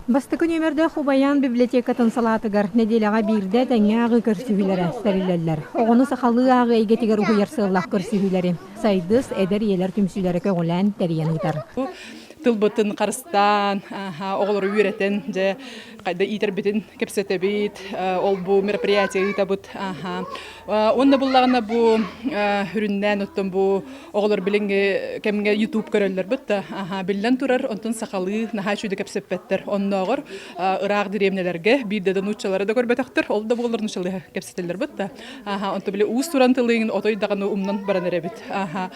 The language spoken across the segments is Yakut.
Бастакы нүөмэрдээх Убайаан библиотекатын салаатыгар нэдиэлэҕэ биирдэ тэҥҥэ ааҕыы көрсүһүүлэрэ тэриллэллэр. Оҕону сахалыы ааҕыы эйгэтигэр уһуйар сыаллаах көрсүһүүлэри Сайдыс эдэр ийэлэр түмсүүлэрэ көҕүлээн тэрийэн ыытар. Тылбытын харыстаан, оҕолору үөрэтэн, дьэ, хайда иитэрбитин кэпсэтэбит, ол бу мероприятие ыытабыт. Уонна буллаҕына бу үрүннээн оттон бу Оҕолор билиҥҥи кэмҥэ YouTube көрөллөрбүт да, аха, биллэн турар, онтон сахалыы наһаа үчүгэй кэпсэппэттэр. Оннооҕор ыраах дэриэбинэлэргэ биирдэ да нууччалары да көрбөтөхтөр, ол да буоллар нууччалыы кэпсэтэллэрбит да. Аха, онто били уус-уран тылыҥын отой даҕаны умнан баран эрэбит. Аха,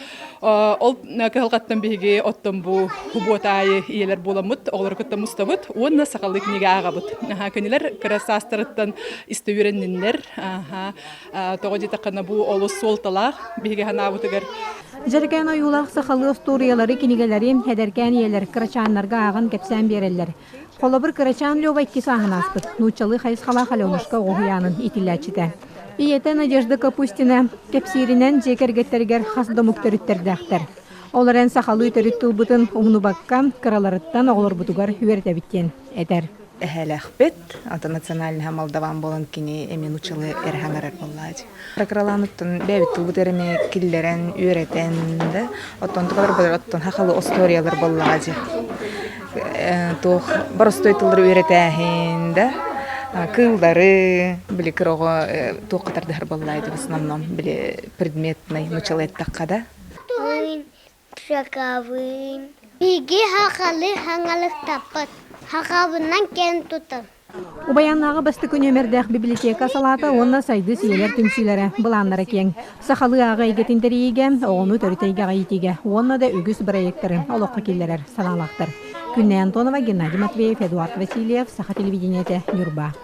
ол кыһалҕаттан биһиги оттон бу субуота аайы ийэлэр буоламмыт, оҕолору кытта мустабыт уонна сахалыы кинигэ ааҕабыт. Аха, кинилэр кыра саастарыттан истэ үөрэнниннэр. Аха, Тоҕо диэтэххинэ, бу олус суолталаах биһиги санаабытыгар. Дьэрикээн ойуулаах сахалыы остуоруйалары, кинигэлэри эдэркээн ийэлэр кырачааннарга ааҕан кэпсээн биэрэллэр. Холобур, кырачаан Лёва икки сааһын ааспыт, нууччалыы хайысхалаах Аленушка оҕо уһуйаанын иитиллээччитэ. Ийэтэ Надежда Капустина кэпсииринэн дьиэ кэргэттэригэр хас да омук төрүттэрдээхтэр. Ол эрэн сахалыы төрүт тылбытын умнубакка, кыраларыттан оҕолорбутугар үөрэтэбит диэн этэр. Эһээлээхпит, ата национальныһа молдаван буолан кини эмиэ нууччалыы эрэ хаҥарар буоллаачы. Прокраланыттан бэйэбит тылбыт эрэми киллэрэн, үөрэтэн да, оттон тукалар болар оттон хахалы историялар буоллаачы. Туох боростой тыллары үөрэтээһин да, кыыллары, били кыроҕо туохха тардыһар буоллаачы в основном били предметный нууччалыы эттэххэ да. Шакабын. Биги хахалы хаҥалыктаппат. Хахабынан кэн тутар. Убайаннааҕы бастакы нүөмэрдээх библиотека салаата уонна Сайдыс ийэлэр түмсүүлэрэ былааннара киэҥ. Сахалыы ааҕыы эйгэтин тэрийиигэ, оҕону төрүт эйгэҕэ иитиигэ уонна да үгүс бырайыактары олоххо киллэрэр санаалаахтар. Күннэй Антонова, Геннадий Матвеев, Эдуард Васильев, Саха телевидениетэ, Ньурба.